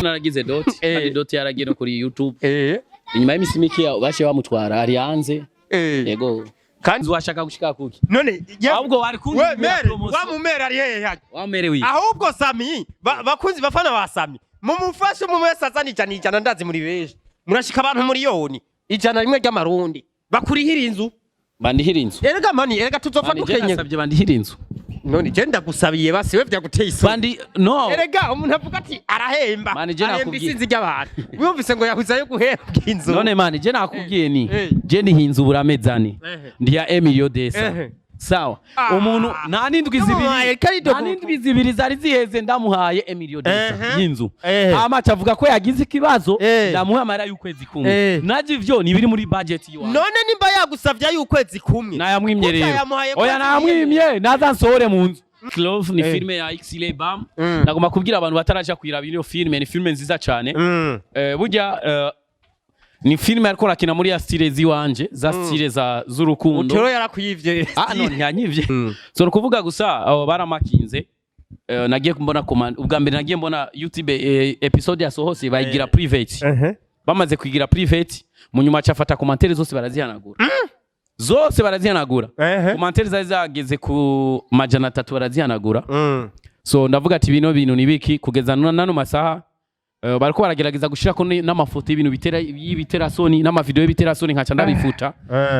Naragize dot kandi dot yaragiye no kuri YouTube. Inyuma y'imisi mike bashe bamutwara, ari hanze. Yego. Kandi washaka gushika kuki? None Ahubwo wari we kumbwira mere promotion. wa mumere ari hehe hajya? Wamerewe. Ahubwo Sami, bakunzi bafana ba Sami, mumufashe umwe wese azana ijana ijana. Ndazi muri benshi, murashika abantu 1,000,000 100 ry'amarundi, bakurihira inzu. Bandihira inzu. Erega mani, erega tuzopfa Bandi, je dukenye. nasabye bandihira inzu. None je ndagusabiye, basi we vyaguteye isoni. Bandi no. Erega umuntu avuga ati arahemba, Mani, je arahemba nakubwiye. isinzi ry'abantu, wumvise ngo yahuzayo guhembwa inzu. None mani, je nakubwiye ni je ndihinze uburamezane. Ndi ya Emilio Desa. Sawa. Ah. Umuntu nta n'indwi Yamuhaye zibiri, karido. nta n'indwi zibiri zari ziheze ndamuhaye Emilio Desa y'inzu. Hama avuga ko yagize ikibazo, ndamuha amahera y'ukwezi kumwe. Naje ivyo ni biri muri budget yiwanje. None nimba yagusavye y'ukwezi kumwe, Nayamwimye kuko rero. yamuhaye Oya, kwezi. nayamwimye, naza nsohore mu nzu. Clove ni filme ya Xile Bam. Nagomba kubwira abantu bataraja kuyiraba iyo filme, ni filme nziza cyane. Burya ni filme ariko rakina muri ya style ziwanje, za style za z'urukundo. Utero yarakuyivye. Ah no, ntiyanyivye. So ni ukuvuga gusa abo baramakinze. Nagiye mbona command ubwa mbere, nagiye mbona YouTube episode yasohose bayigira private. Bamaze kuyigira private, mu nyuma acafata commentaire zose barazihanagura. Zose barazihanagura. Commentaire zari zageze ku 300 barazihanagura. So ndavuga ati bino bintu nibiki? Kugeza nano masaha bariko baragerageza gushirako n'amafoto y'ibintu bitera y'ibiterasoni n'amavideo y'ibiterasoni, nkaca ndabifuta.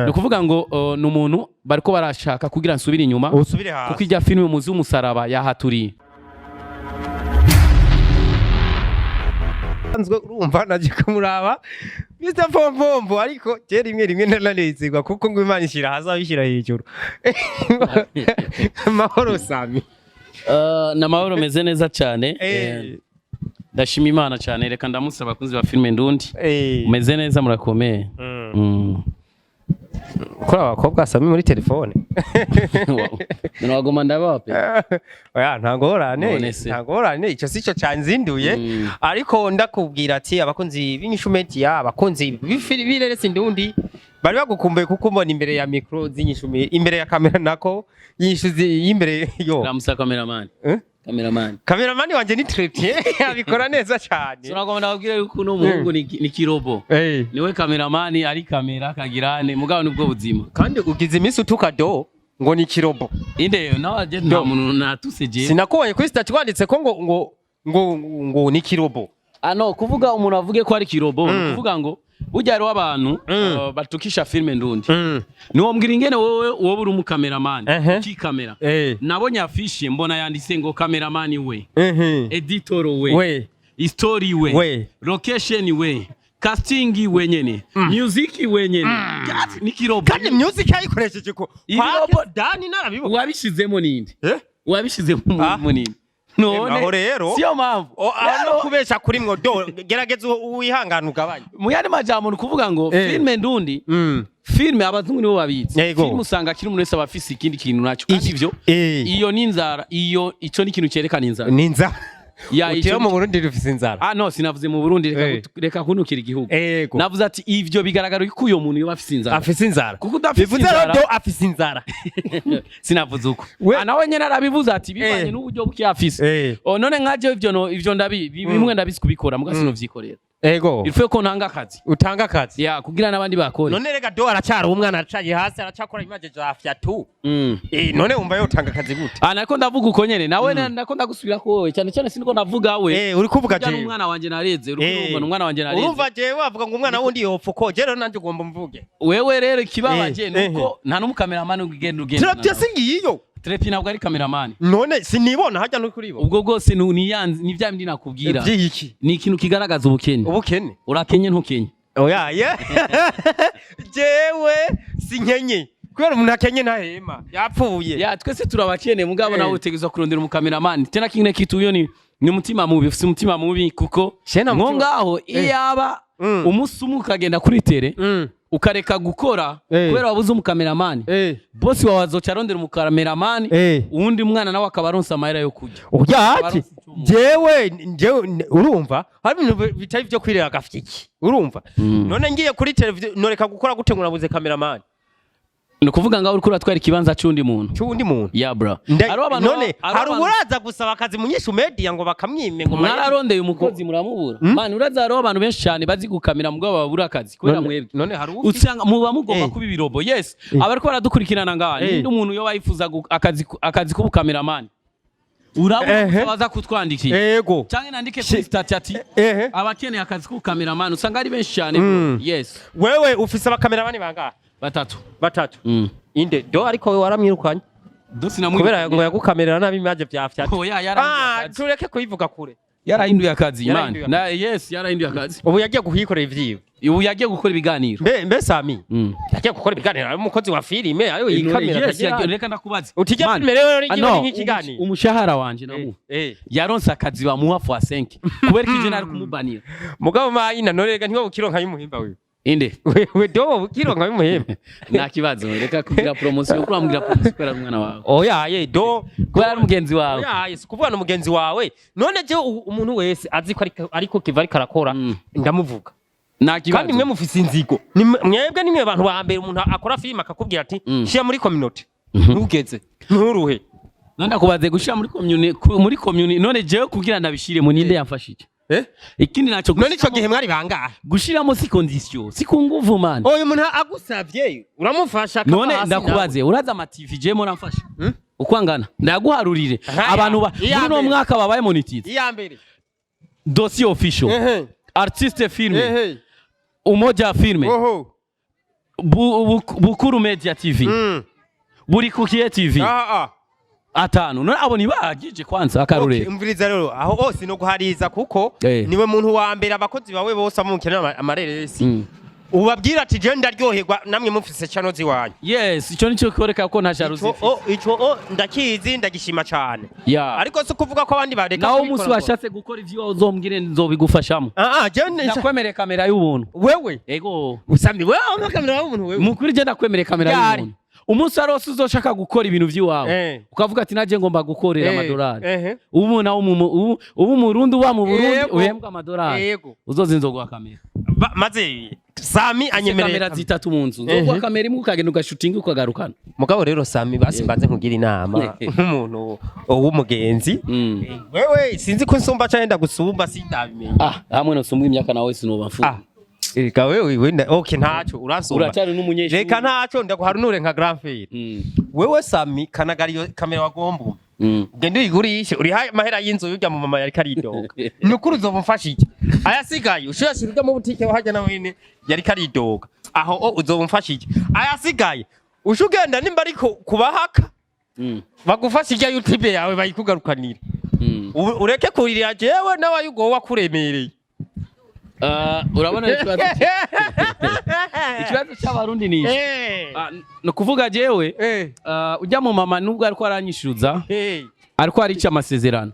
Ni ukuvuga ngo ni umuntu bariko barashaka kugira nsubire inyuma. Usubire hasi. Kuko ijya filime muzi w'umusaraba yahaturiye. Nzwe urumva naje kumuraba Mr Pompompo, ariko je rimwe rimwe ndananezerwa kuko ngo Imana ishira hasi abishira hejuru. Mahoro Sami. Na mahoro, meze neza cyane. Ndashima Imana cyane. Reka ndamutse abakunzi ba filime Ndundi. Meze neza, murakomeye. Kuri abakobwa Sami muri telefone. None wagoma ndabaha pe? Oya, nta ngorane. None se. Nta ngorane, ico sico canzinduye. Ariko ndakubwira ati abakunzi b'Inyishu Media, abakunzi b'ireresi Ndundi bari bagukumbuye, kuko mbona imbere ya micro z'Inyishu, imbere ya kamera nako y'inyishu y'imbere yo. Ramusa cameraman. Eh? Cameraman. Kameramani wanje ni très bien, abikora neza cyane. So nagomba ndababwira yuko uno muhungu ni kirobo. Niwe cameraman, ari kamera akagirane, mugabo nibwo buzima. Kandi ugize iminsi utuka do ngo ni kirobo. Inde nawe je nta Do. muntu natuse je. Sinakubonye kuri statut wanditse ko ngo ni kirobo. Ah no, kuvuga umuntu avuge ko ari kirobo, ni kuvuga ngo burya hariho abantu batukisha filime Ndundi. Niwombwira ingene wowe uri umukameramani ukikamera. Nabonye afishe, mbona yanditse ngo cameraman we, editor we, story we, location we, casting we nyene, music we nyene. Gat, ni kirobo. Kandi music yayikoresheje ko Ibirobo- Dani narabibona. Wabishizemo ninde? Eh? Wabishizemo Ah. ninde? None Aho rero siyo mpamvu. Aho no Rero, kubesha kuri mwo do, gerageza wihangane ugabanye. Mu yandi majambo ni ukuvuga ngo filime Ndundi, filime abazungu nibo babizi. Filime usanga kiri umuntu wese aba afise ikindi kintu naco, kandi ivyo iyo ni inzara, iyo ico ni ikintu cyerekana inzara. Ni inzara. Ya, ico Utero ni- mu Burundi rufise inzara. Ah no, sinavuze mu Burundi, reka reka kunukira igihugu. Navuze ati ivyo bigaragara ko uyo muntu yoba afise inzara. Afise inzara. Kuko udafise Bivuze rero inzara. do afise inzara. Sinavuze uko. Ah, nawe nyene arabivuze ati bivanye n'uburyo buke afise. Oh, none nkaje ivyo no ivyo ndabi bimwe ndabizi kubikora, muga sinovyikorera. Il faut ko ntanga akazi. Utanga akazi. Ya, kugira n'abandi bakore. None rega do aracyari umwana, aracaye hasi, aracakora image za fyatu. None wumva yotanga akazi gute? Ah, nako ndavuga uko nyene nawe nako ndagusubira ko wowe cyane cyane siniko ndavuga we. Uri kuvuga Burya jewe. n'umwana wanje nareze, uri kurumva, n'umwana wanje nareze. Urumva jewe wavuga ngo umwana wundi yopfa uko, je rero nanje ugomba mvuge. Wewe rero ikibabaje nuko nta n'umukameramani ugenda ugenda. Trapye singiyo. Trepi ntabwo ari kameramani. None sinibona hajya no kuribo. Ubwo bwose ni bya bindi nakubwira. Byiki? Ni ikintu kigaragaza ubukene. Ubukene. Urakenye ntukenye? Oya ye. Jewe sinkenye. Kubera umuntu akenye ntahema. Yapfuye. Ya, twese turabakene, mugabo nawe utegerezwa kurondera umukameramani. Tena kingine kitu uyo ni umutima mubi, ufise umutima mubi kuko Shena nko mutima- ngaho iyaba umunsi umwe ukagenda kuri tele ukareka gukora kubera wabuze umukameramani, bosi wawe azoca arondera umukameramani, uwundi mwana nawe akaba aronse amahera yo kurya. Oya ati Abaronse icumu. jewe urumva hari ibintu bitari byo kwirera agafyiki, urumva? None ngiye kuri televiziyo noreka gukora gute ngo nabuze cameraman? Ni ukuvuga ngaho uriko uratwara ikibanza c'undi muntu. C'uwundi muntu. Yeah, bro. Hariho abantu None hariho hari abantu- uburaza gusaba akazi mu Nyishu Media ngo bakamwime ngo Mwararondeye umukozi muramubura. Man, uraza hariho abantu benshi cyane bazi gukamera mugabo babura akazi kubera mwebwe. None hari uwufise Usanga muba mugomba kuba ibirobo. Yes, abariko baradukurikirana ngaha, ninde umuntu yoba yifuza akazi k'ubukameramani, urabona baza kutwandikira canke nandike kuri statut ati abakeneye akazi k'ubukameramani, usanga ari benshi cyane, bro. Yes. Wewe ufise abakameramani bangahe? Batatu. Batatu. Mm. Inde do? Ariko wewe waramwirukanye. Dosi Kubera ngo yagukamerera nabi imaje vyafyata. Oya, yarahinduye akazi. Tureke kuyivuga kure. Yarahinduye akazi, man. Yarahinduye. Na yes, yarahinduye akazi. Ubu yagiye kuhikorera ivyiwe. Ubu yagiye gukora ibiganiro. Mbe Sami, yagiye gukora ibiganiro ari umukozi wa filime ayo yikamera? Yes, reka ndakubaza. Utijya Man, filime rero ah, igiye no, nk'ikiganiro. Umushahara wanje namuha. Yaronse akazi bamuha fois 5, kubera ko ije nari kumubanira. Mugabo mayina none rega ntiwo ukironka y'umuhimba wewe. Inde? Wewe do ukironka y'umuhimba. Nta kibazo, reka kugira promotion, kuko uramubwira promotion kubera ari umwana wawe. Oya ye do. Kubera ari mugenzi wawe. Oya ye, si kuvuga na mugenzi wawe. None je umuntu wese azi ko ariko kiva ariko arakora, ndamuvuga. Nta kibazo. Kandi mwe mufise inzigo. Mwebwe nimwe abantu ba mbere umuntu akora filime akakubwira ati shira muri community, ntugeze nturuhe. None ndakubaze, gushira muri community, none jewe kugira ndabishire mu, ninde yamfashije? Ikindi naco, None ico gihe mwari bangahe? Gushiramo si condition, si ku nguvu, man. Oyo umuntu agusavye uramufasha akava None hasi. ndakubaze, uraza ama TV je muramfasha uko angana? Ndaguharurire Aha, abantu ba iya muri uno mbere. mwaka babaye monetize. Nawe. Iya mbere. Dossier official, artiste filme, Umoja Filme, Oho. Bukuru Media TV, Buri Kukiye TV. Atanu. None abo ntibahagije kwanza akarorero? Okay, umviriza rero, aho hose no guhariza kuko niwe muntu wa mbere abakozi bawe bose amukenera amareresi, ubabwira ati je ndaryoherwa namwe mufise channel ziwanyu. Yes, icyo nicyo kwereka ko nta jalousie. Ico o ico o ndakizi, ndagishima cane. Ariko si ukuvuga ko abandi bareka Nawe kubikora umunsi ngo- washatse gukora ivyo uzombwire, nzobigufashamo. Ah ah, je Ndakwemereye kamera y'ubuntu. Wewe? Ego. Usami, wewe una kamera y'ubuntu wewe? Mukuri, je ndakwemereye kamera Ryari? y'ubuntu. Umunsi wose uzoshaka gukora ibintu vy'iwawe, ukavuga ati naje ngomba gukorera amadolari, ubu nawe ubu umurundi uba mu Burundi, uhembwa amadolari, uzoza nzoguha kamera. Maze Sami anyemereye Kamera zitatu mu nzu, nzoguha kamera imwe ukagenda ugashutinga ukagarukana. Mugabo rero Sami, basi mbanze nkugira inama nk'umuntu w'umugenzi. Wewe sinzi ko nsumba canke ndagusumba, sindabimenya. Ah, hamwe no imyaka nawe sinoba mfuka. Ah, reka wewe wenda, okay, ntaco uransumba. Uracyari n'umunyeshuri. Reka ntaco ndaguharunure nka grand frère. Wewe Sami, kanagara iyo kamera wagomba, ugende uyigurishe uriha amahera y'inzu y'urya mu mama yariko aridoga. Ni ukuri uzoba umfasha iki? Ayasigaye ushirashira urya mu butike wahajya na wene yariko aridoga aho o uzoba umfasha iki? Ayasigaye usha ugenda nimba ariko kubahaka, bagufasha irya YouTube yawe bayikugarukanira. Ureke kuririra jewe nawe yugo wakuremereye. Ah, urabona ikibazo cy'Abarundi ni iki? Ah, ni ukuvuga jewe, ujya mu mama nubwo ariko aranyishyuza, ariko arica amasezerano.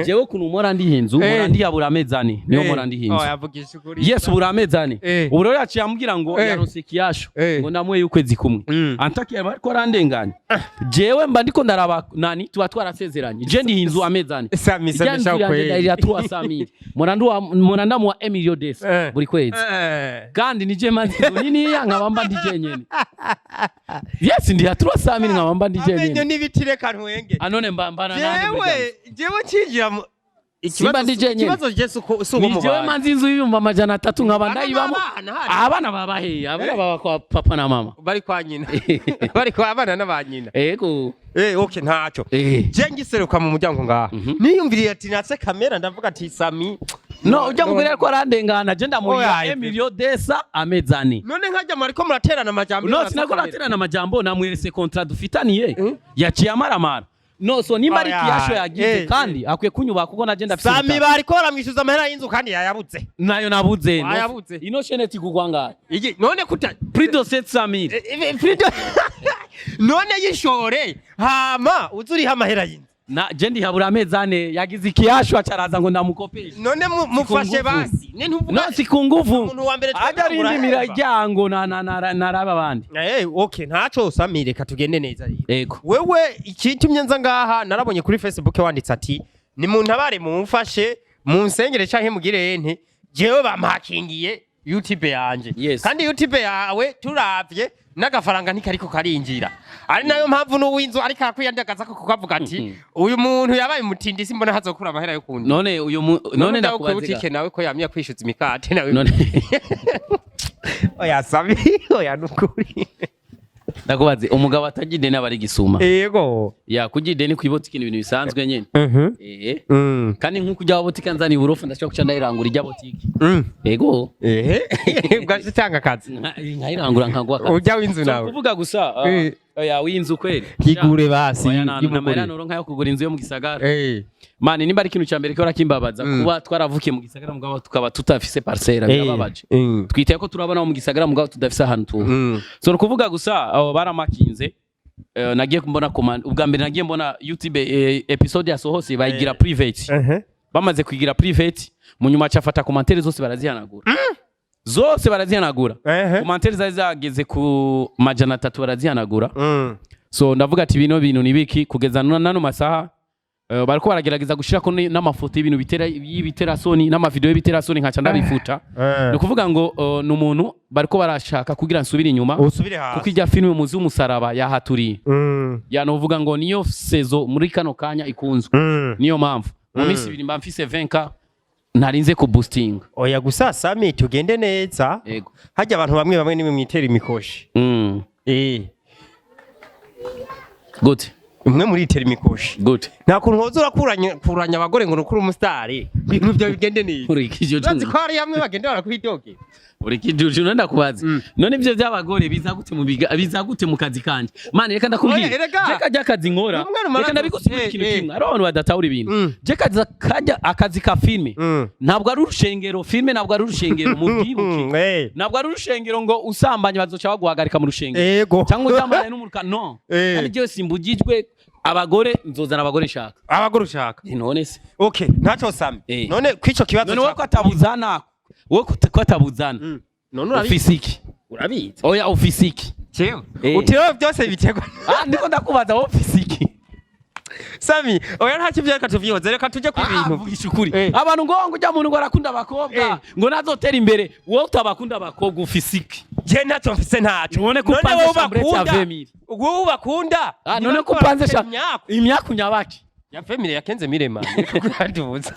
Jewe ukuntu mpora ndiha inzu, mpora ndiha buri amezi 4, niyo mpora ndiha inzu. Oh, yavugisha ukuri. Yes, buri amezi 4. Ubu rero yaciye ambwira ngo yaronse ikiyasho, ngo namuhe y'ukwezi kumwe. Antaki ariko arandenganya. Jewe mba ndiko ndaraba nani tuba twarasezeranye. Je ndiha inzu amezi 4. Sami, Ijya Sami, nzu sha yanjye kweli. ndayirira 300 000, mpora ndamuha emilio des buri kwezi. Kandi nije maze inzu niniya nkaba mba ndi jenyene. Yes, ndiha 300 000 nkaba mba ndi Amenyo jenyene. n'ibiti, reka ntwenge. Anone mba mbana nande muri Jewe jewe ncinjira mu Simba ndi jenyene. Ikibazo je suko Ni mu jewe bantu. manzi inzu y'300 000 nkaba Abana ndayibamo. n'abana hari. Abana baba he? Abana baba kwa papa na mama. Bari kwa nyina, bari kwa abana n'aba nyina. Ego. Okay, ntaco. Je ngiseruka mu muryango ngaha, niyumviriye ati natse kamera, ndavuga ati Sami. No, ujya mugore ariko arandengana, je ndamurira Oya, emilio desa amezi 4. None nkajya mariko muraterana amajambo? No, sinako naterana amajambo, namwerese contrat dufitaniye, yaciye amaramara. No, so nimba ari Oya, ikiyasho yagize, kandi akwiye kunyubaha kuko naje ndafise Sami, ubutaka. bariko baramwishyuza amahera y'inzu kandi yayabuze. Nayo nabuze, no. Wayabuze. Ino chaîne igurwa ngahe? Iki none kuta Plus de 700 000. None yishore hama uze uriha amahera y'inzu. Na je ndihabura amezi 4, yagize ikiyasho acaraza ngo ndamukopeshe. None mufashe Nguvu. basi ne ntuvuga. No, si ku nguvu. Umuntu wa mbere Ajya twebwe arindi urahemba. miryango na naraba abandi. Okay, ntaco Sami, reka tugende neza rero. Ego. Wewe ikitumye nza ngaha, narabonye kuri Facebook wanditse ati nimuntabare, mumfashe, munsengere canke mugire nte, jewe bampakingiye. YouTube yanje. Yes. Kandi YouTube yawe turavye n'agafaranga ntikariko karinjira, ari nayo mpamvu n'uwinzu ariko arakwiyandagaza ko kukavuga ati uyu muntu yabaye umutindi, simbona hazokura amahera yo kundi. None uyu none ndakubaza ndakubaza. Nawe ko yamye kwishyuza imikate nawe. None Oya Sami, oya, nukuri. Ndakubaze, umugabo atagira ideni aba ari gisuma. Yego. Ya, kugira ideni kw'ibotike ni ibintu bisanzwe nyene. Eh, kandi nk'uko ujya botike nzana uburofu, ndashobora kuca ndayirangura ijya botike. Yego. Ehe, bwaje utanga akazi. Nkayirangura nkaguha akazi. Ujya w'inzu So, nawe. kuvuga gusa oya, w'inzu kweli. Kigure basi. Oya, nta y'umugore. mahera noronka yo kugura inzu yo mu gisagara. Man, nimba ari ikintu cya mbere kihora kimbabaza, kuba twaravukiye mu gisagara mugabo tukaba tutafise parcelle, birababaje. Twiteye ko turabona mu gisagara mugabo tudafise ahantu tuba. So ni ukuvuga gusa abo baramakinze. Nagiye mbona ubwa mbere nagiye mbona YouTube episode yasohotse bayigira private. Bamaze kuyigira private, mu nyuma acafata commentaire zose barazihanagura, zose barazihanagura. Commentaire zari zageze ku 300 barazihanagura. So ndavuga ati bino bintu ni biki? Kugeza nano masaha bariko baragerageza gushirako n'amafoto y'ibintu bitera y'ibiterasoni n'amavideo y'ibiterasoni, nkaca ndabifuta. Ni ukuvuga ngo ni umuntu bariko barashaka kugira nsubire inyuma. Usubire hasi. Kuko ijya filime Muzi w'umusaraba yahaturiye, ya novuga ngo niyo saison muri kano kanya ikunzwe. Niyo mpamvu mu minsi 2 mba mfise 20K ntarinze ku boosting. Oya gusa Sami, tugende neza. Yego. Hajya abantu bamwe bamwe nimwe mwitera imikoshi. Gute? Umwe muritera imikoshi. Gute? Nta kuntu woza urakuranya kuranya abagore ngo nukuri umusitari, ibintu byawe bigende neza. Uri ikijuju. Urazi ko hari hamwe bagenda barakwidogera. Uri ikijuju. None ndakubaza, none ivyo by'abagore biza gute mu biga, biza gute mu kazi kanje? Man, reka ndakubwira. Oya, erega. Je kajya akazi nkora, Rumwe rumara reka ndabigusigurira ikintu kimwe. Hari abantu badatahura ibintu. Je kazi kajya akazi ka filme ntabwo ari urushengero. Filme ntabwo ari urushengero, mubyibuke. Ntabwo ari urushengero ngo usambanye bazoca baguhagarika mu rushengero cyangwa uryamanye n'umuruka, no. Kandi jewe simbugijwe abagore, nzozana abagore nshaka. Abagore ushaka. None se? Okay, ntacyo Sami. None kwico kibazo None wowe ko atabuzana, wowe ko atabuzana, None urabizi. ufise iki? Urabizi. Oya, ufise iki? Jewe utiriwe byose biterwa. Ah, ndiko ndakubaza, wowe ufise iki? Sami, oya, ntacyo byo, reka tuvyihoze, reka tuje ku Ah, bintu. vugisha ukuri. Abantu ngo ujya muntu ngo arakunda abakobwa, ngo nazotera imbere. Wowe utabakunda abakobwa, ufise iki? Je ntacyo mfise, ntacyo. None ko None upanze wowe chambrette ya bakunda 20 000. Wowe bakunda. Ah, none ko upanze sha imyaku imyaku nyabaki? Ya family ya kenze mirema kuranduza.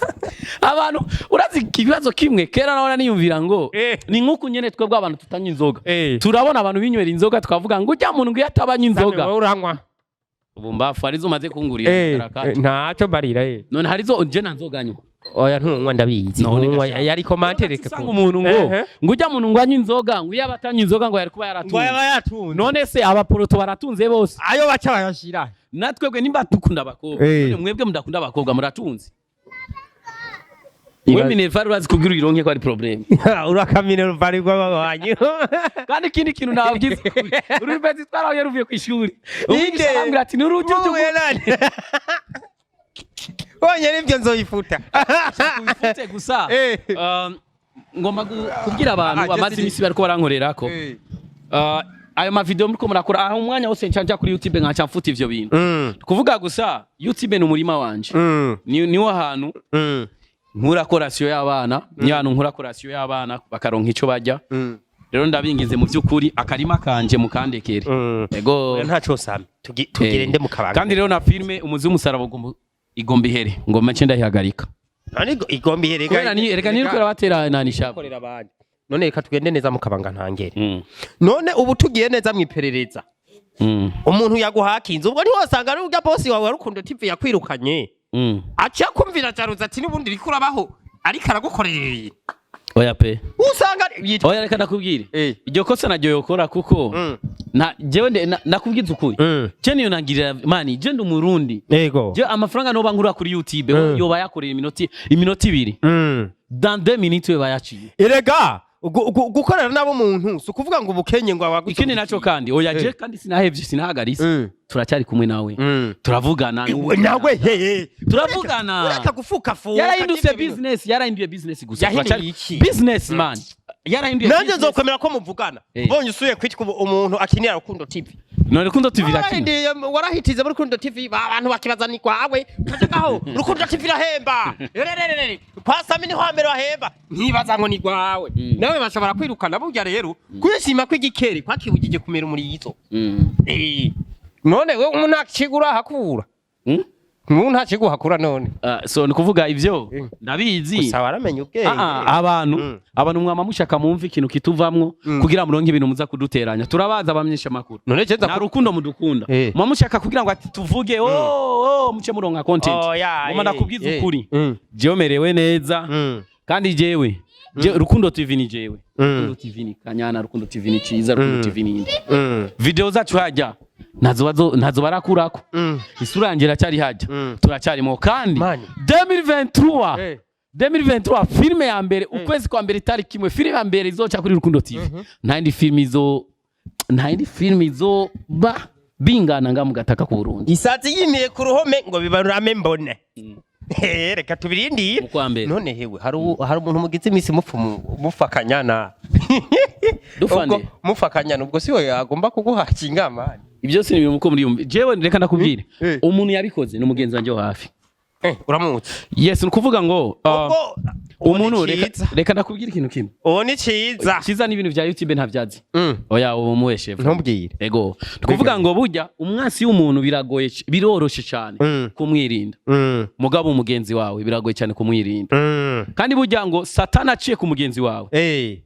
Abantu, urazi ikibazo kimwe kera nabona niyumvira ngo ni nk'uku nyene twebwe abantu tutanywa inzoga, turabona abantu binywera inzoga tukavuga ngo ujya muntu ngo iyo atabanywa inzoga. Wowe uranywa? Ubu mbafu harizo umaze kungurira karakati. Ntacyo barira. None harizo je nta nzoga nywa. Oya, ntunywa, ndabizi. None Ntunywa. gasha. Yari commentaire. Usanga umuntu ngo ngo ujya muntu ngo anywa inzoga, ngo iyo aba atanywa inzoga ngo yari kuba Ngo yaratunze. yaba yatunze. None se abaporoto baratunze bose? Ayo baca bayashira. Natwebwe nimba dukunda abakobwa, none mwebwe mudakunda abakobwa muratunze? We minerval urazi kubwira uyironke ko ari problème. Urakamine ruvari rw'ababanyi. Kandi ikindi kintu nabwiza ukuri, uru rupezi twarahuye ruvuye ku ishuri, umwigisha Ninde? arambwira ati n'urujuju. Wowe nani? Wonyene ibyo nzoyifuta. Ubifute gusa. Ngomba kubwira abantu Ah, bamaze iminsi bariko barankorerako ayo mavideo muriko murakora aho, umwanya wose nca nja kuri YouTube nkaca mfuta ivyo bintu. Kuvuga gusa, YouTube ni umurima wanje, niwo hantu nkura collation y'abana, niyo hantu nkura collation y'abana bakaronka ico barya. Rero ndabingize mu by'ukuri, akarima kanje mukandekere. Ego. Oya, ntaco Sami. Tugende mu kabanga. Kandi rero na filme Umuzi w'umusaraba igomba ihere, ngomba nce ndayihagarika. None igomba ihere? Kubera ni reka niriko rabatera nanisha. Korera abandi. None reka tugende neza mu kabanga ntangere. None ubu tugiye neza mu iperereza, umuntu yaguhakinze ubwo ntiwosanga ari urya bosi wawe Rukundo TV yakwirukanye, aca kumvira jaruza ati n'ubundi riko urabaho ariko aragukorera ibintu? Oya pe. Usanga yitwa Oya, reka ndakubwire, iryo kosa naryo yokora kuko na jewe nakubwiza ukuri, je niyo nangirira man, je ndi umurundi. Je amafaranga noba nkura kuri YouTube, yoba yakorera iminota 2, dans 2 minutes yoba yaciye. Erega gukorera nabo umuntu si ukuvuga ngo ubukenye ngo abagusohoke. Ikindi naco kandi, oya, je kandi sinahevye, sinahagaritse. Turacyari kumwe nawe, turavugana n'ubu. Nawe hehe? Turavugana. Ureka gufukafuka. Yarahindutse n'ibyo bintu. business, yarahinduye business gusa. Yahinduye iki? Business man, yarahinduye Nanjye business. nzokwemera ko muvugana mbonye usuye kwitwa umuntu akinira Rukundo TV. None Rukundo TV irakina. Warahindiye, warahitize muri Rukundo TV, abantu bakibaza ni kwawe, ukajagaho Rukundo TV irahemba. Rerererere, kwa Sami niho hambere bahemba, ntibaza ngo ni kwawe. Nawe bashobora kwirukana burya rero kwishima kw'igikeri kwakibujije kumera umurizo. None we umuntu ntakigura hakura? Umuntu ntakiguhakura none? Ah, so ni kuvuga ivyo ndabizi. Gusa waramenye ubwenge. Ah, ah, abantu abantu mwama mushaka mumve ikintu kituvamwo kugira muronke ibintu muza kuduteranya. Turabaza abamenyesha makuru. None ceza Nta rukundo mudukunda. Muba mushaka kugira ngo ati tuvuge, oh, muce muronka content. Oh, ya, Ngoma ndakubwiza ukuri. Jewe merewe neza. Kandi jewe Rukundo TV ni jewe. Rukundo TV ni Kanyana, Rukundo TV ni Ciza, Rukundo TV ni inde. Video zacu hajya ntazo ntazo barakurako. Isura yanjye iracyari hajya. Turacyarimo kandi Mani. 2023, 2023 filime ya mbere, ukwezi kwa mbere itariki imwe, filime ya mbere izoca kuri Rukundo TV. Nta yindi filime izo, nta yindi filime izoba bingana nga mu gataka ku Burundi. Isatsi yimiye ku ruhome ngo bibarurame mbone. Reka tubirindire. Mu kwa mbere. None hewe hari umuntu mugize iminsi mupfa Kanyana? Dufande. Ubwo mupfa Kanyana, ubwo si we agomba kuguha kingamani? Ibyo si ibintu muko muri yumva. Jewe reka ndakubwire. Umuntu yabikoze ni umugenzi wanje wo hafi. Uramutse. Yes, ni ukuvuga ngo Ubwo uwo ni umuntu reka, ciza. reka ndakubwira ikintu kimwe. Uwo ni ciza. Ciza n'ibintu vya YouTube ntavyazi. Oya, ubu muweshe. Ntumbwire. Ego. Tukuvuga ngo burya umwansi w'umuntu biragoye biroroshe cyane kumwirinda. Mugabo umugenzi wawe biragoye cyane kumwirinda. Kandi burya ngo Satani aciye ku mugenzi wawe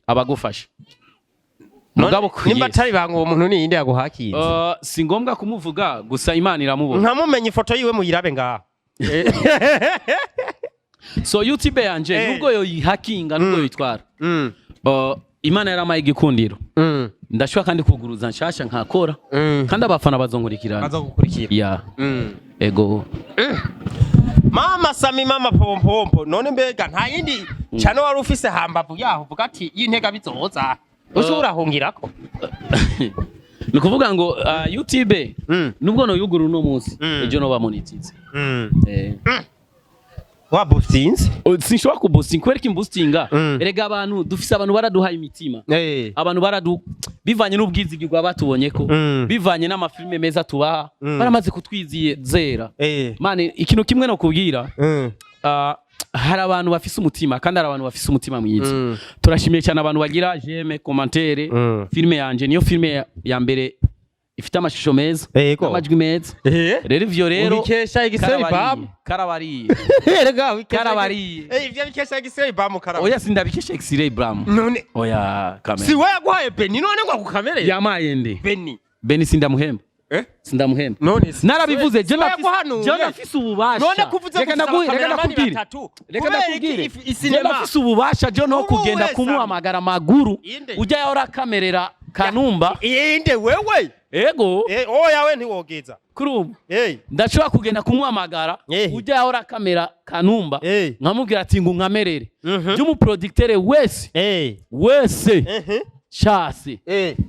abagufasha. Mugabo Nimba yes. atari banga, uwo muntu ni inde yaguhakinze? Si ngombwa kumuvuga, gusa Imana iramubona. Nkamumenya ifoto yiwe muyirabe ngaha. So YouTube yanje nubwo yoyihakinga, nubwo yoyitwara. Imana yaramaye igikundiro. Ndashobora kandi kuguruza nshasha nkakora. Kandi abafana bazonkurikirana. Bazogukurikira. Ya. Ego. Mama Sami, mama pompompo, none mbega nta yindi cano wari ufise hambavu yaho uvuga ati y'intega bizoza ushobora urahungirako? Ni ukuvuga ngo YouTube nubwo noyugura uno munsi, ejo noba monetize. Wabusinze. Oh, sinshobora kuboosting kubera ko imboostinga erega abantu dufise, abantu baraduhaye imitima, abantu baradu bivanye n'ubwizigirwa batubonye ko bivanye n'amafilime meza tubaha, baramaze kutwizera. Mane ikintu kimwe no kubwira, hari abantu bafise umutima, kandi hari abantu bafise umutima mwiza. Turashimiye cyane abantu bagira j'aime, commentaire. Filime yanje niyo filime ya mbere ifite amashusho meza n'amajwi meza. Rero ivyo rero Ubikesha igiseri bamu. Karabariye. Erega ubikesha Karabariye. Ivyo bikesha igiseri bamu karabariye. Oya, sindabikesha X-ray Bram. None Oya, kamera. si we yaguhaye Beni none ngo akukamere? Yamaye nde? Beni. Beni sindamuhemba. Sindamuhemba. None si Narabivuze je. si we yaguhanuye? Je ndafise ububasha. None kuvuze Reka gusa reka abakameramani ndakubwire. batatu. Reka Kubera ndakubwire. iki Je isinema? ndafise ububasha je no Ubu kugenda wese kumuhamagara amaguru Inde. ujya yahora akamerera Kanumba. Inde wewe? Ego. Oya, we ntiwogeza. Kuri ubu ndashobora kugenda kumuhamagara ujya yahora akamera Kanumba, nkamubwira ati ngo nkamerere. By'umuproducteur wese wese shase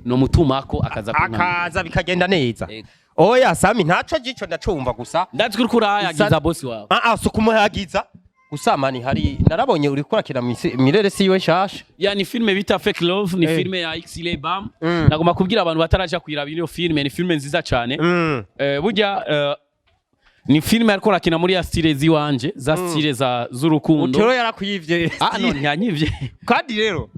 no mutumako akaza kunkamera. Akaza bikagenda neza. Ego. Oya Sami, ntaco gico ndacumva gusa. Ndazi ko uriko urayagiza bosi wawe. Ah ah, si kumuhagiza gusa mani, hari narabonye uri kurakira mirere si yiwe nshasha. Ya, ni filme bita Fake Love, ni filme ya X-Ray Bam. Nagomba kubwira abantu bataraja kuyiraba iyo filme, ni filme nziza cyane. Burya ni filme ariko rakina muri ya style ziwanje, za style za z'urukundo. Utero yarakwivye. Ah no, ntiyanyivye. Kandi rero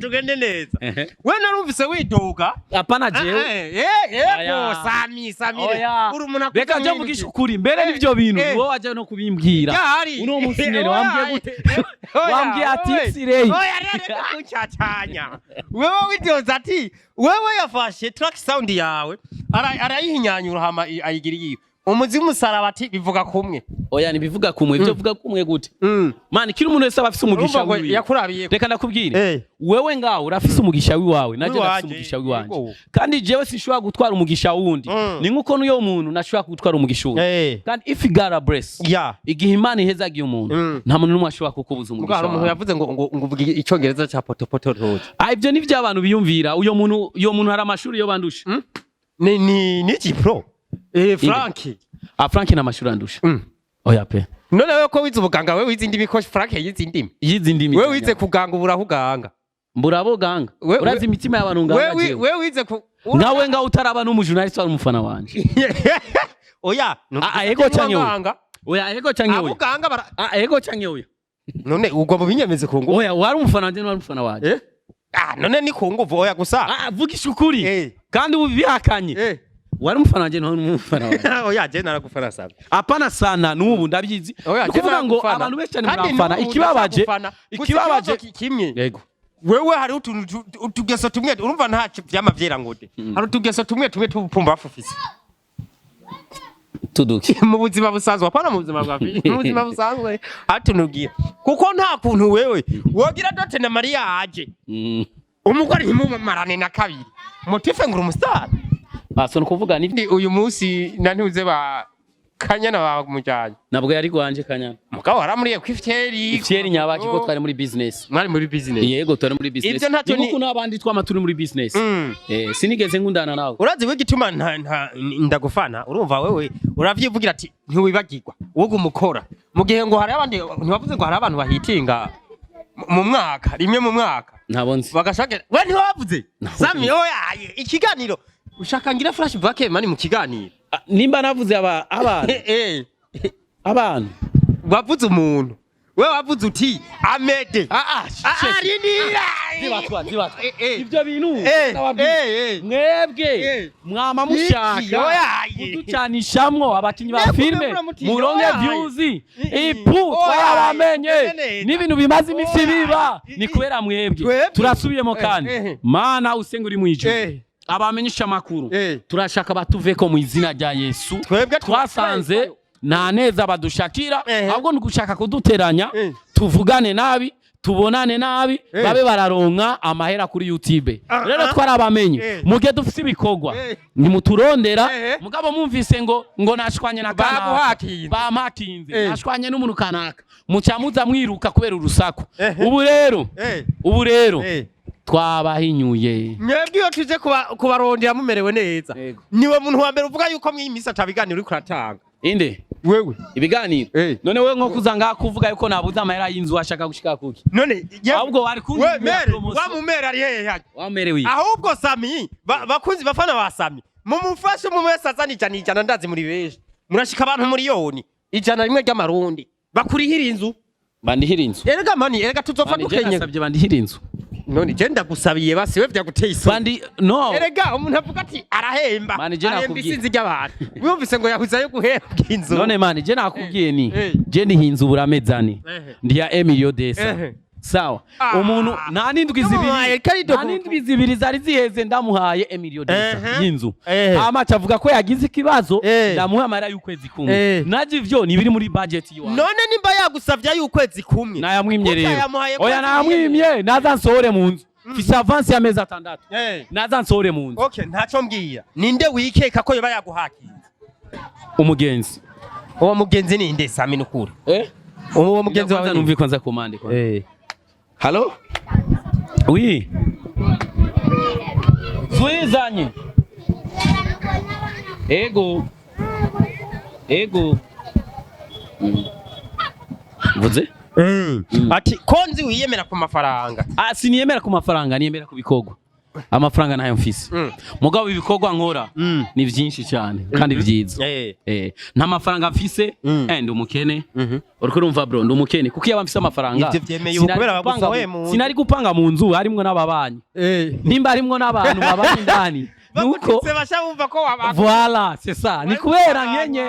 tugende neza. We narumvise widoga. Hapana, jewe. Yego Sami, Sami. Oya. Uri umuntu akuze Reka mu njye bintu mvugisha ukuri mbere n'ivyo bintu wowe waje no kubimbwira. Ryari? Uno munsi nyene Oya, wambwiye gute? Oya, Wambwiye ati oya. X-Ray. Oya, reka kuncacanya. Wewe widoza ati wewe yafashe track sound yawe arayihinyanyura hama ayigira iyiwe umuzi w'umusaraba ati bivuga kumwe. Oya, ntibivuga kumwe. Ivyo vuga kumwe gute? Man, kiri umuntu wese aba afise umugisha Urumva ngo wiwe. yakurabiye. Reka ndakubwire. Wewe ngaho urafise umugisha wiwawe, naje ndafise Wiwanje, umugisha wiwanje. yego. Kandi jewe sinshobora gutwara umugisha wundi. Ni nkuko n'uyo muntu nashobora gutwara umugisha wundi. Kandi if God bless, igihe Imana ihezagiye umuntu, nta muntu n'umwe ashobora kukubuza Muga umugisha hari umuntu wawe. yavuze ngo uvuge icyongereza cya potopoto ntuzi. Ah, ivyo ni vy'abantu biyumvira. Uyo muntu, uyo muntu hari amashuri yo bandusha. Ni pro Frank. Ah, Frank nta mashuri andusha. Oya pe. None wewe ko wize ubuganga, wewe wize indimi, ko Frank yize indimi? Yize indimi. Wewe wize kuganga, ubura kuganga. Mburabo ganga. Urazi imitima y'abantu nganga Wewe jewe. wewe wize ku Nawe ngaho utaraba n'umujournaliste, wari umufana wanje. Oya. Ah, ah, ego canke oya? Oya, ego canke oya? Abuganga bara. Ah, ego canke oya? None ugomba binyemeze ku nguvu? Oya, wari umufana wanje, wari umufana wanje. Eh, ah, none ni ku nguvu? Oya gusa. Ah, vugisha ukuri. Kandi ubu bihakanye. Wari umufana wanje, ntiwari umufana wanje? Oya, je naragufana sabe. Apana sana, n'ubu ndabizi. Oya. Ni ukuvuga ngo abantu benshi cyane muramfana. Ikibabaje, ikibabaje. Kimwe. Yego. Wewe hari utuntu utugeso tumwe, urumva, nta vyama vyera ngode. Hari utugeso tumwe tumwe tubupumbafu ufise. Tuduki? Mu buzima busanzwe, apana mu buzima bwa mu buzima busanzwe hatunugira, kuko nta kuntu wewe wogira dot na mariage, umugore ntimumarane na kabiri, motife ngo umustar. Ah, so ni ukuvuga ni Ndi uyu munsi na ntuze ba Kanyana bamujyanye. Ntabwo yari gwanje Kanyana. Mugabo waramuriye ku ifyeri. Ifyeri nyabaki ko twari muri business? Mwari muri business. Yego, twari muri business. Ivyo ntacyo Ni nkuko n'abandi twama turi muri business. Eh, sinigeze nkundana nawe. Urazi we gituma nta ndagufana? Urumva, wewe uravyivugira ati ntiwibagirwa wowe umukora mu gihe ngo hari abandi, ntiwavuze ngo hari abantu bahitinga mu mwaka rimwe, mu mwaka. Ntabwo nzi. Bagashaka we ntiwavuze. Sami, oya, ikiganiro ushaka ngira flashback mani mu kiganiro. Ah, nimba navuze aba abantu abantu. Wavuze umuntu, we wavuze uti Amede. Ah ah. Ah, rindira. Zibatwa, zibatwa. Eh. Ibyo bintu nababwiye. Mwebwe mwama Iki, mushaka oya. kuducanishamwo abakinyi ba Mwebwe filime muramuti, muronke oya. views. Ipu Oya. twarabamenye. Neza. N'ibintu bimaze iminsi Oya. biba ni kubera mwebwe. Twebwe. Turasubiyemo kandi. Mana usenga uri mwijuru, abamenyesha amakuru, turashaka batuveko mu izina rya Yesu. Twebwe Twasanze nta neza badushakira, ahubwo ni ugushaka kuduteranya, tuvugane nabi, tubonane nabi, babe bararonka amahera kuri YouTube. Ah, Rero ah. twarabamenye. Mugihe dufise ibikorwa, nimuturondera. Mugabo mumvise ngo nashwanye na kanaka, Baguhakinze. bampakinze, nashwanye n'umuntu kanaka, muca muza mwiruka kubera urusaku. Ubu rero, ubu rero twabahinyuye. Mwebwe iyo tuje kubarondera mumerewe neza. Yego. Niwe muntu wa mbere uvuga yuko mw'iyi minsi atabiganiro uriko uratanga. Inde? Wewe. Ibiganiro? Eh. None wewe nko kuza ngaha kuvuga yuko nabuze amahera y'inzu, washaka gushika kuki? None Ahubwo wari we kuntumira mere promotion. wa mumere ari hehe hajya? Wamerewe iki? Ahubwo Sami, bakunzi bafana ba Sami, mumufashe umwe wese azana ijana ijana, ndazi muri benshi murashika abantu miliyoni, ijana rimwe ry'amarundi bakurihira inzu. Bandihira inzu. Erega mani, erega tuzopfa Mani, je dukenye. nasabye bandihira inzu. None je ndagusabiye basi, we vyaguteye isoni. Bandi no. Erega umuntu avuga ati arahemba, Mani, je arahemba nakubwiye. isinzi ry'abantu, wumvise ngo yahuzayo guhembwa inzu. None mani, je nakubwiye ni je ndihinze uburamezane. Ndi ya Emilio Desa. Sawa. Ah. Umuntu nta n'indwi zibiri, Yamuhaye karido. nta n'indwi zibiri zari ziheze ndamuhaye Emilio Desa y'inzu. Hama avuga ko yagize ikibazo, ndamuha amahera y'ukwezi kumwe. Naje ivyo ni biri muri budget yiwanje. None nimba yagusavye y'ukwezi kumwe, Nayamwimye rero. Utayamuhaye Oya, kwezi? nayamwimye, naza nsohore mu nzu. Mfise avance y'amezi 6. Naza nsohore mu nzu. Okay, ntaco mbwira, ninde wikeka ko yoba yaguhakinze? Umugenzi. Uwo mugenzi ninde, Sami, nukuri? Eh? Uwo mugenzi wawe Kwanza ninde? numvi kwanza commande kwanza. Halo? Oui. Suizanye. Ego. Ego. Vuze? Ati ko nzi wiyemera ku mafaranga. Ah, siniyemera ku mafaranga, niyemera ku bikorwa. Amafaranga ntayo mfise. Mugabo ibikorwa nkora ni vyinshi cyane kandi vyiza. Nta mafaranga mfise, ndi umukene. Uriko urumva bro, ndi umukene kuko iyo mfise amafaranga Ivyo vyemeye ubu sinari kubera gupanga bagusohoye mu nzu. Sinari gupanga mu nzu harimwo n'ababanyi. Nimba harimwo n'abantu babanye indani nuko Bagututse basha bumva ko waba. Voilà, c'est ça. Ni kubera nkenye.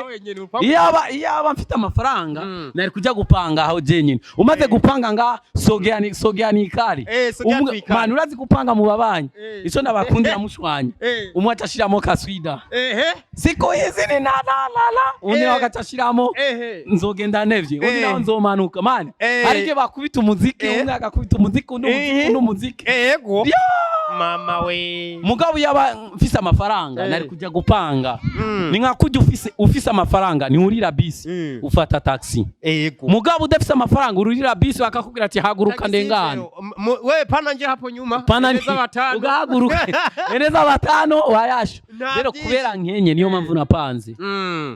Iyaba mfite amafaranga, nari kujya gupanga aho jenyine. Umaze gupanga nga sogea ni sogea ni ikari. Eh, sogea twikari. Man, urazi gupanga mu babanyi. Ico ndabakundira mushwanya. Umwe acashiramo kaswida. Siku hizi ni na la la la. Undi nawe agacashiramo nzogenda nevye. Undi nawe nzomanuka. Man, hari igihe bakubita umuziki, umwe agakubita umuziki, undi umuziki, undi umuziki. Ego. Ya! Mama we. Mugabo yaba mfise amafaranga, nari kujya gupanga. Ni nka kujya ufise amafaranga ntiwurira bisi, ufata taxi. Ego. Mugabo udafise amafaranga ururira bisi, bakakubwira ati haguruka ndengane. We pana nje hapo nyuma. Pana Eneza batano. Ugahaguruka eneza batano wayasha. Nta Rero byinshi. kubera nkenye niyo mpamvu napanze.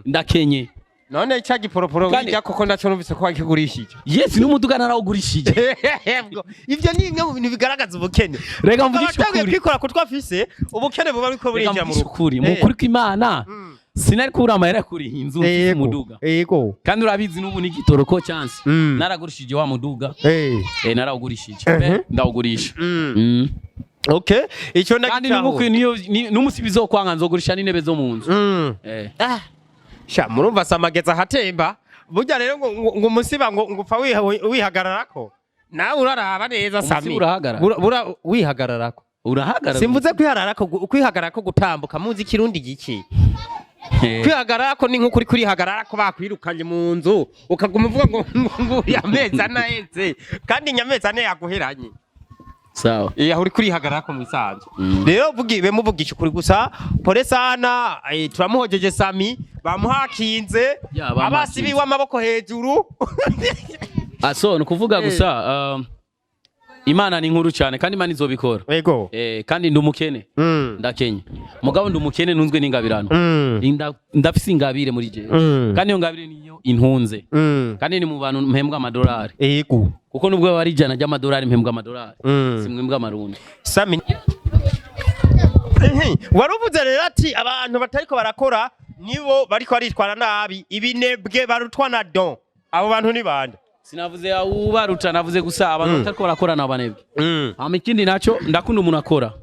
Ndakenye. None cya giporoporo Kandi- bijya koko ndaco numvise ko wakigurishije. Yes, n'umuduga narawugurishije. Yego. Ivyo ni bimwe mu bintu bigaragaza ubukene. Reka mvugishe Abatanguye ukuri. kwikora ku twafise, ubukene buba buriko Reka burinjira mu mvugishe rugo. ukuri, mu kuri kw'Imana, sinari kubura amahera yo kuriha inzu mfise umuduga. Kandi urabizi n'ubu n'igitoro ko chance. Naragurishije wa muduga. Narawugurishije. Ndawugurisha. Okay, ico Kandi ndagitaho. n'ubukwe niyo n'umusi bizokwanga nzogurisha n'intebe zo mu nzu. Sha, murumva samageza ahatemba. Burya rero ngo umusiba ngo upfa wihagararako. Nawe uraraba neza. Umusiba Sami. urahagarara? Wihagararako. Urahagarara. Simvuze kwihagararako, kwihagararako gutambuka, muzi ikirundi giki? Kwihagararako ni nk'ukuri kurihagararako bakwirukanye mu nzu, ukaguma uvuga ngo amezi ane aheze kandi nyamezi ane yaguheranye. Sawa. Aho uri kurihagararako mu isanzwe. Rero vugi muvugisha ukuri gusa, pole sana, turamuhojeje Sami, bamuhakinze. Ya, bamuhakinze. Abasi biwe amaboko hejuru. Ah, so ni ukuvuga gusa Imana ni nkuru cyane kandi Imana izobikora. Kandi ndi umukene. Ndakenye. Mugabo ndi umukene ntunzwe n'ingabirano. Ndafise ingabire muri jewe. Kandi iyo ngabire niyo intunze. Kandi ni mu bantu mpembwa amadolari. Kuko nubwo yaba ari 100 ry'amadolari, mpembwa amadolari. Simwembwa amarundi. Sami, waruvuze rero ati abantu batariko barakora nibo bariko baritwara nabi, ibinebwe barutwa na don. Abo bantu ni bande? Sinavuze ubaruta, navuze gusa abantu batariko barakora n'abanebwe. Hama ikindi naco, ndakunda umuntu akora.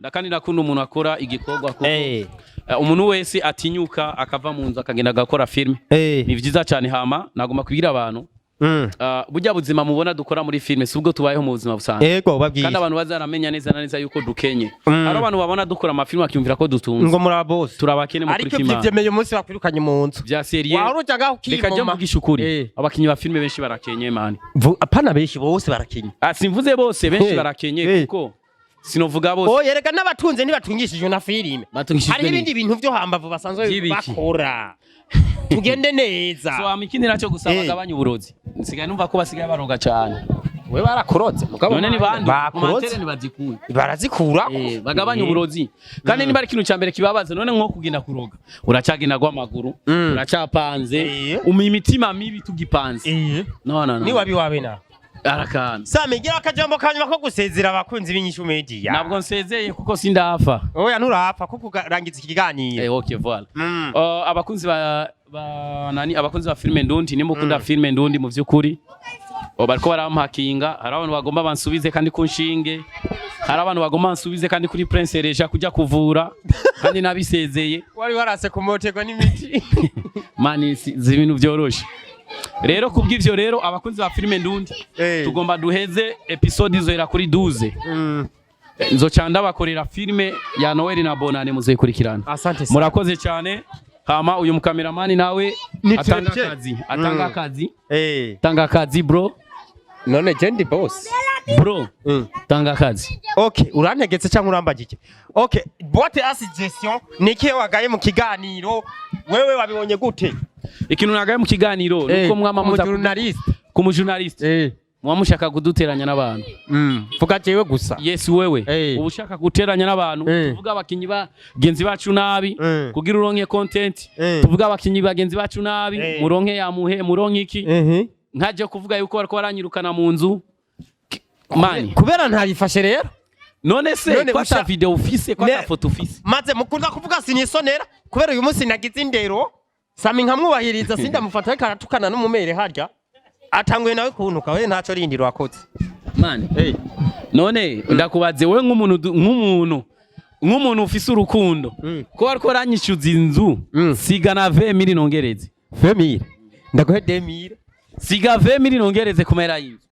Ndakandi ndakunda umuntu akora igikorwa, kuko umuntu wese atinyuka akava mu nzu akagenda agakora filime ni vyiza cyane. Hama nagomba kubwira abantu, burya buzima mubona dukora muri filime si ubwo tubayeho mu buzima busanzwe. Ego, babwiye. Kandi abantu bazaramenya neza na neza yuko dukenye. Hari abantu babona dukora amafilime bakiyumvira ko dutunze. Ngo muri bose. Turabakene mu Ariko kuri ivyo Imana. vyemeye umunsi bakwirukanye mu nzu. Vya sérieux. Wahora uja ngaho Reka jya ukimoma. mvugisha ukuri, abakinyi ba filime benshi barakenye, man. Apana benshi, bose barakenye. Ah, simvuze bose, benshi barakenye, kuko sinovuga bose. Oya, erega n'abatunze ntibatungishijwe na filime. Batungishijwe Hariho ibindi bintu vyo hambavu basanzwe Vy'ibiki? bakora. Tugende neza. So hama ikindi nacyo gusa, bagabanya uburozi. Nsigaye numva ko basigaye baroga cyane. We barakorotse mugabo. None ni bande? Bakorotse. Commentaire ntibazikuye. Barazikura. Bagabanya uburozi. Kandi niba ari ikintu cya mbere kibabaza, none nko kugenda kuroga, uracagenda rw'amaguru, uracapanze, imitima mibi tugipanze. No, no, no. Ni wabi wabi na Arakana. Sami, gira akajambo kanyuma ko gusezera abakunzi b'Inyishu Media. Ntabwo nsezeye kuko sindapfa. Oya, nturapfa kuko urangiza iki kiganiro. Okay, voilà. Abakunzi ba nani, abakunzi ba filime ndundi, nimba ukunda filime ndundi mu vy'ukuri, bariko barampakinga. Hari abantu bagomba bansubize kandi ku nshinge, hari abantu bagomba bansubize kandi kuri Prince Reja kujya kuvura kandi nabisezeye. Wari warase kumoterwa n'imiti. Man, si ibintu byoroshe. Rero kubw'ivyo rero, abakunzi ba filime ndundi, tugomba duheze episode izohera kuri 12. Nzoca ndabakorera filime ya Noel na Bonane, muzoyikurikirana. Asante sana. Murakoze cyane. Hama uyu mukameramani nawe Ni atanga Trepje. akazi, atanga akazi. Tanga akazi, bro. None je ndi boss. Bro, tanga akazi. Okay, urantegetse cyangwa urambagike? Okay, boîte à suggestion, niki wagaye mu kiganiro? Wewe wabibonye gute? Ikintu nagaye mu kiganiro nuko mwama muza Journaliste. Ku mu journaliste muba mushaka kuduteranya n'abantu. Vuga jewe gusa. Yes, wewe. Uba ushaka guteranya n'abantu, tuvuga abakinyi bagenzi bacu nabi kugira uronke content, tuvuga abakinyi bagenzi bacu nabi, muronke yamuhe, muronke iki. Nkaje kuvuga yuko bariko baranyirukana mu nzu, man. Kubera ntabifashe rero. None se None ko ata video ufise, ko ata foto ufise? Maze mukunda kuvuga sinisonera kubera uyu munsi nagize indero Sami nkamwubahiriza, sindamufata ariko aratukana n'umumere harya atanguye nawe kuntuka. We ntaco rindiro wakoze. Man, none ndakubaze wewe nk'umuntu ufise urukundo, ko bariko baranyishyuza inzu, siga na 20 mille nongereze. 20 mille? Ndaguhe 2000. Siga 20 mille nongereze ku mahera y'inzu.